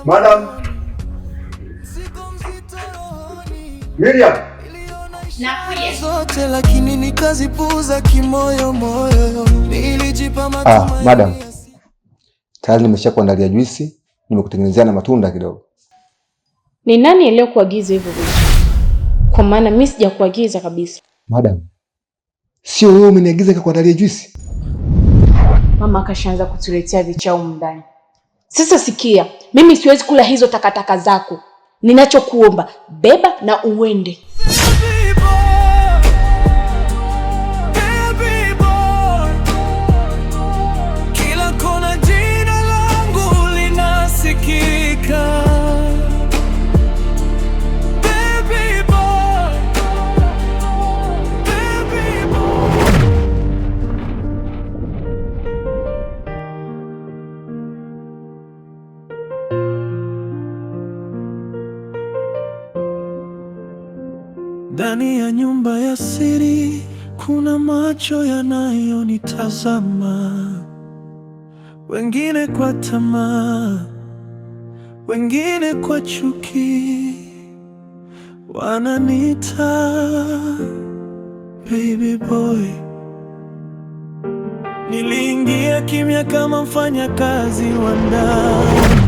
Madam Miriam. Nakuja. Zote lakini nikazipuza kimoyo moyo, nilijipa Ah, matumaini. madam. Tayari nimesha kuandalia juisi, nimekutengenezea na matunda kidogo. Ni nani aliyokuagiza hivyo vitu? Kwa maana mimi sijakuagiza kabisa. Madam, sio wewe umeniagiza nikakuandalia juisi? Mama akashaanza kutuletea vichau ndani. Sasa sikia, mimi siwezi kula hizo takataka zako. Ninachokuomba, beba na uende. Baby boy, baby boy, kila kona jina langu linasikika. Baby boy, baby boy. Ndani ya nyumba ya siri kuna macho yanayonitazama, wengine kwa tamaa, wengine kwa chuki, wananiita baby boy. Niliingia kimya kama mfanyakazi wa ndani.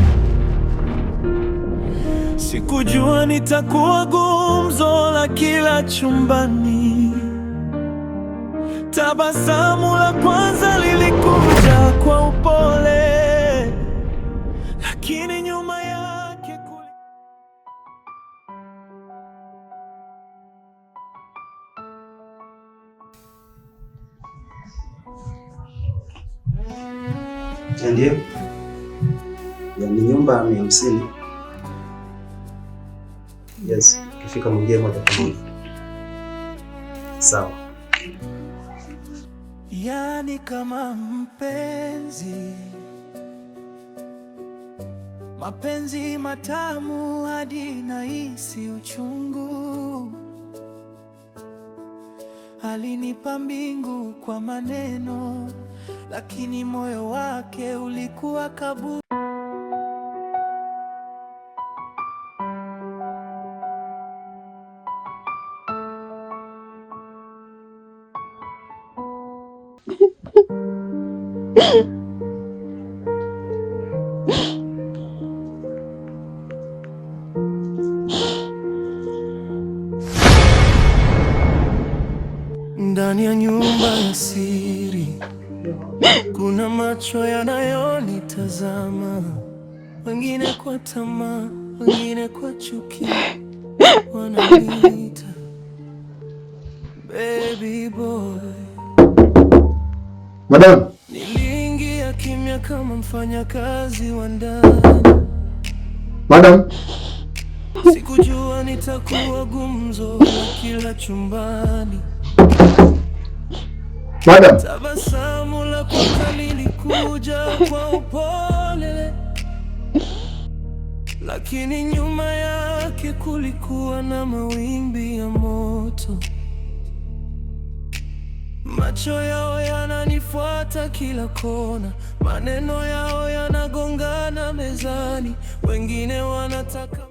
Sikujua nitakuwa gumzo la kila chumbani. Tabasamu la kwanza lilikuja kwa upole, lakini nyuma yake kuli... Ndio, ni nyumba 150. Yes, ukifika mwingie moja kwa moja. Sawa. Yani kama mpenzi, mapenzi matamu hadi nahisi uchungu. Alinipa mbingu kwa maneno, lakini moyo wake ulikuwa kaburi. Ndani ya nyumba ya siri kuna macho yanayonitazama, wengine kwa tamaa, wengine kwa chuki, wananiita baby boy. Madam, Niliingia kimya kama mfanyakazi wa ndani, madam. Sikujua nitakuwa gumzo la kila chumbani. Madam. Tabasamu la kwanza lilikuja kwa upole, lakini nyuma yake kulikuwa na mawimbi ya moto. Macho yao yananifuata kila kona, maneno yao yanagongana mezani, wengine wanataka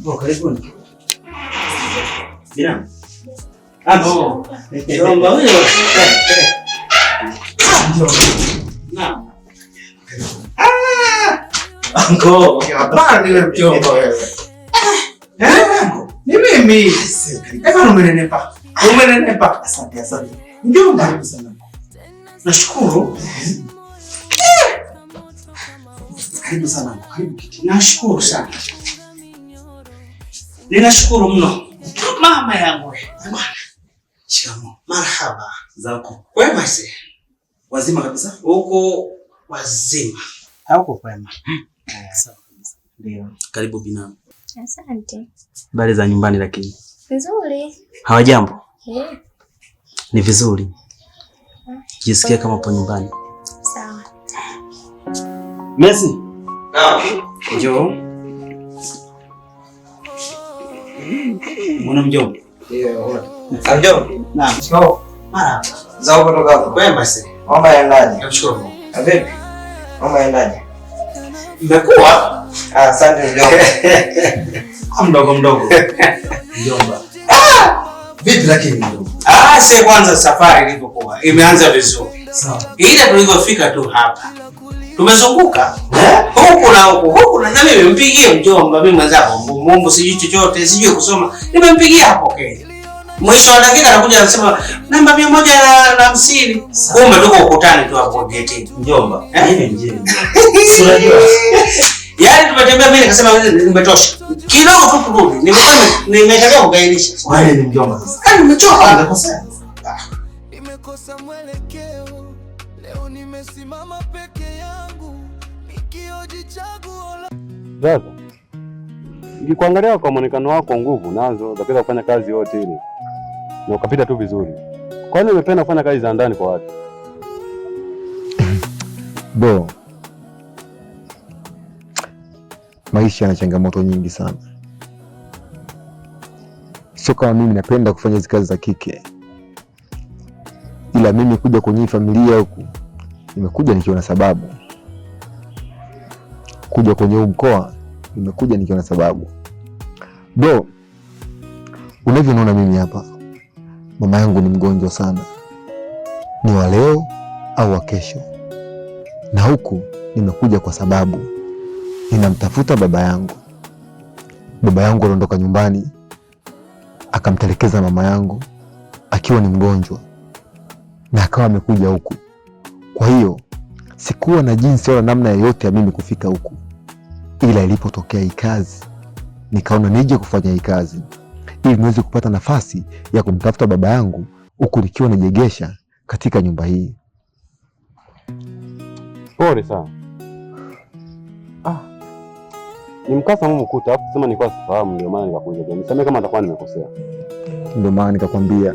Oh, karibuni. Binamu. Ah, no. Mjomba huyo. Naam. Ah! Anko. Habari wewe mjomba wewe. Eh? Ni mimi. Eh, bwana umenenepa. Umenenepa. Asante, asante. Mjomba, karibu sana. Nashukuru. Karibu sana. Karibu kiti. Nashukuru sana. Ninashukuru mno. Mama yangu. Bwana. Shikamoo. Marhaba. Zako. Kwema si? Wazima kabisa? Huko wazima. Hauko kwema. Sawa kabisa. Ndio. Karibu binamu. Asante. Habari za nyumbani lakini? Nzuri. Hawajambo? Eh, Ni vizuri. Jisikia kama upo nyumbani. Sawa. Messi. Naam. Njoo. Mwana mjomba. Ndio. Mjomba. Naam. Shikamoo. Marhaba. Za huko kutoka hapo. Kwema sasa. Mambo yaendaje? Namshukuru Mungu. Na vipi? Mambo yaendaje? Mmekuwa? Ah, asante mjomba. Mdogo mdogo. Mjomba. Vipi lakini mjomba? Ah, sasa kwanza safari ilivyokuwa imeanza vizuri. Sawa. Ila tulivyofika tu hapa tumezunguka huku na huku huku na mimi nimempigia mjomba, mimi mwenzako Mungu sijui chochote, sijui kusoma, nimempigia hapo Kenya. Mwisho wa dakika anakuja anasema namba 150. Kumbe tuko ukutani tu hapo getini. Mjomba, Eh? mimi mjini. Si unajua? Yaani tumetembea, mimi nikasema nimetosha. Kidogo tu turudi. Nimekuwa nimetaka kugairisha. Wewe ni mjomba sasa. Yaani nimechoka. Nimekosea. Nimekosa mwelekeo, leo nimesimama peke yangu, nikioji chaguo la Sasa nikikuangalia kwa mwonekano wako, nguvu nazo za kuweza kufanya kazi yote ile na ukapita tu vizuri. Kwa nini umependa kufanya kazi za ndani kwa watu? Bro, maisha yana changamoto nyingi sana. Sio kama mimi napenda kufanya hizi kazi za kike, ila mimi kuja kwenye hii familia huku nimekuja nikiwa na sababu. Kuja kwenye huu mkoa nimekuja nikiwa na sababu. Bro, unavyoniona mimi hapa, mama yangu ni mgonjwa sana, ni wa leo au wa kesho, na huku nimekuja kwa sababu ninamtafuta baba yangu. Baba yangu aliondoka nyumbani akamtelekeza mama yangu akiwa ni mgonjwa, na akawa amekuja huku. Kwa hiyo sikuwa na jinsi wala namna yoyote ya mimi kufika huku, ila ilipotokea hii kazi nikaona nije kufanya hii kazi ili niweze kupata nafasi ya kumtafuta baba yangu huku nikiwa najegesha katika nyumba hii. Pole sana. Ah, ni mkasa mkuta, alafu sema nilikuwa sifahamu, ndio maana nikakuuliza. Nisamehe kama nitakuwa nimekosea. Ndio maana nikakwambia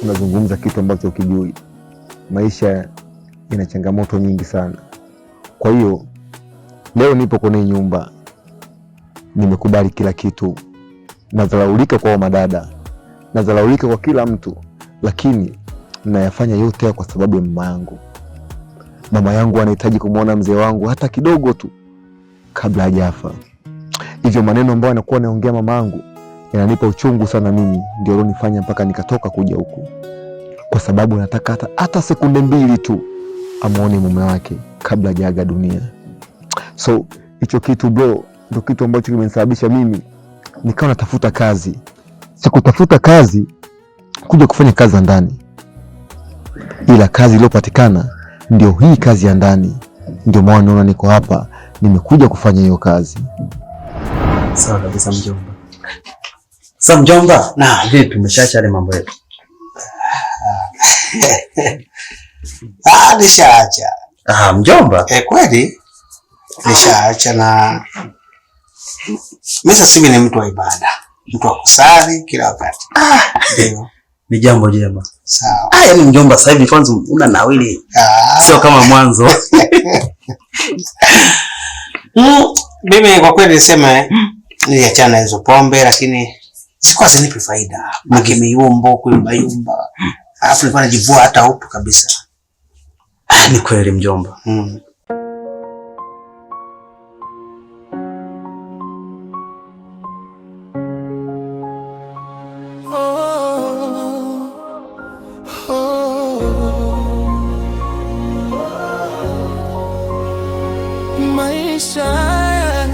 unazungumza kitu ambacho ukijui. Maisha ina changamoto nyingi sana. Kwa hiyo leo nipo kwenye nyumba, nimekubali kila kitu, nadharaulika kwa madada, nadharaulika kwa kila mtu, lakini nayafanya yote haya kwa sababu ya mama yangu. Mama yangu anahitaji kumwona mzee wangu hata kidogo tu kabla hajafa. Hivyo maneno ambayo anakuwa anaongea mama yangu yananipa uchungu sana mimi, ndio alionifanya mpaka nikatoka kuja huku, kwa sababu nataka hata sekunde mbili tu amuone mume wake kabla hajaaga dunia. So hicho kitu bro, ndio kitu ambacho kimenisababisha mimi nikawa natafuta kazi. Sikutafuta kazi kuja kufanya kazi za ndani, ila kazi iliyopatikana ndio hii kazi ya ndani. Ndio maana naona niko hapa, nimekuja kufanya hiyo kazi. Sawa kabisa mjomba. Sasa mjomba, Na vipi umeshaacha yale mambo yetu? Ah, nishaacha. Ah, mjomba. Eh, kweli nishaacha na mimi sasa hivi ni mtu wa ibada, mtu wa kusali kila wakati. Ndio. Ni jambo jema. Sawa. Ah, yaani mjomba sasa hivi kwanza una nawili. Ah. Sio kama mwanzo. Mimi kwa kweli niseme niliachana hizo pombe, lakini zilikuwa zinipi faida. Maki miyumbo, kuyumba yumba. Alafu nilikuwa najivua hata utu kabisa. Ah, ni kweli mjomba. Oh, oh. Maisha haya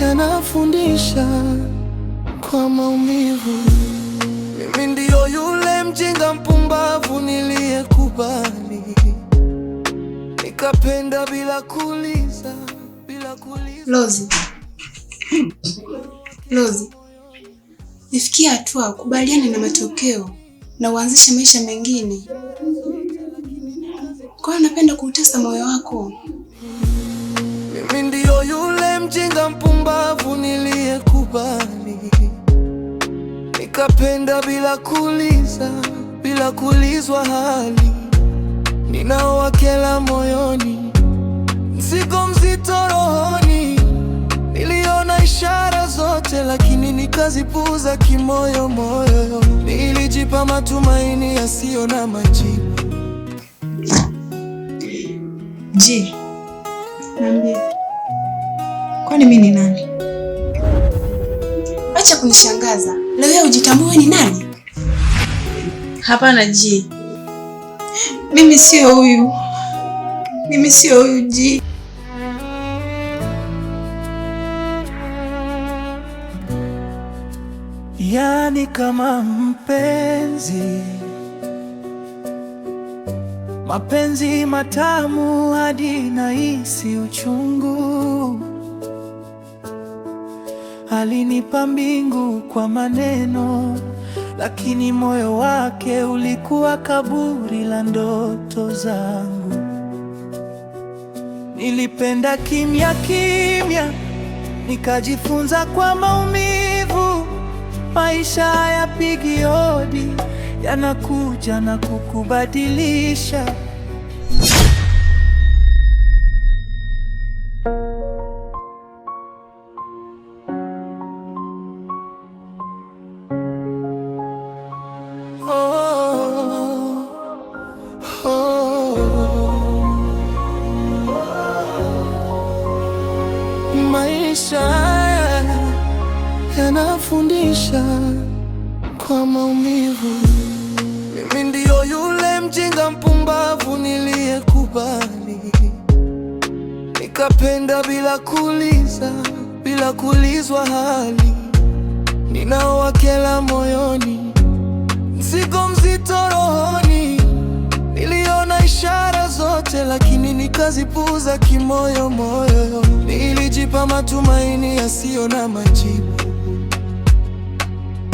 yanafundisha kwa maumivu. Mimi ndiyo yule mjinga mpumbavu niliyekubali, nikapenda bila kuuliza, bila kuuliza. Lozi, Lozi, nifikie hatua ukubaliane na matokeo na uanzishe maisha mengine. Kwa hiyo napenda kuutesa moyo wako. Mimi ndiyo yule mjinga mpumbavu niliyekubali, nikapenda bila kuuliza, bila bila kulizwa hali. Ninaowakela moyoni, mzigo mzito rohoni. Niliona ishara zote, lakini nikazipuuza kimoyo moyo. Nilijipa matumaini yasiyo na majibu. Je, niambie, kwani mimi ni nani? Acha kunishangaza. Leo wewe hujitambui ni nani? Hapana G. Mimi sio huyu, mimi sio huyu G. Yani kama mpenzi, mapenzi matamu hadi nahisi uchungu. Alinipa mbingu kwa maneno, lakini moyo wake ulikuwa kaburi la ndoto zangu. Nilipenda kimya kimya, nikajifunza kwa maumivu. Maisha hayapigi hodi, yanakuja na kukubadilisha. Oh, oh. Maisha yanafundisha kwa maumivu. Mimi ndiyo yule mjinga mpumbavu niliyekubali, nikapenda bila kuuliza, bila kuulizwa hali. Ninaowakela moyoni, mzigo mzito rohoni. Niliona ishara zote, lakini nikazipuuza kimoyo moyo. Nilijipa matumaini yasiyo na majibu,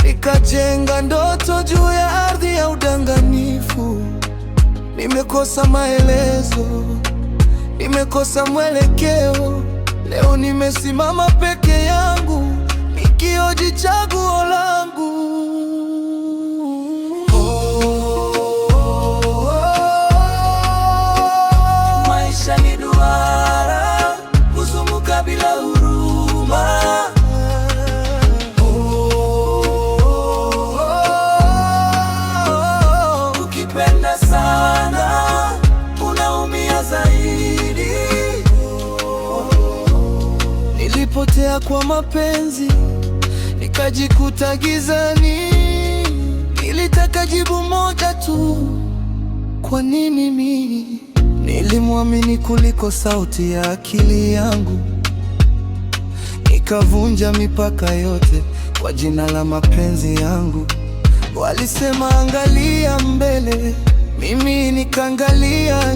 nikajenga ndoto juu ya ardhi ya udanganyifu. Nimekosa maelezo, nimekosa mwelekeo. Leo nimesimama peke yangu, nikioji chaguo langu. Oh, maisha ni duara, huzunguka bila huruma. Oh, ukipenda sana unaumia zaidi. Nilipotea kwa mapenzi, nikajikuta gizani. Nilitaka jibu moja tu, kwa nini mimi? Nilimwamini kuliko sauti ya akili yangu, nikavunja mipaka yote kwa jina la mapenzi yangu. Walisema angalia mbele, mimi nikaangalia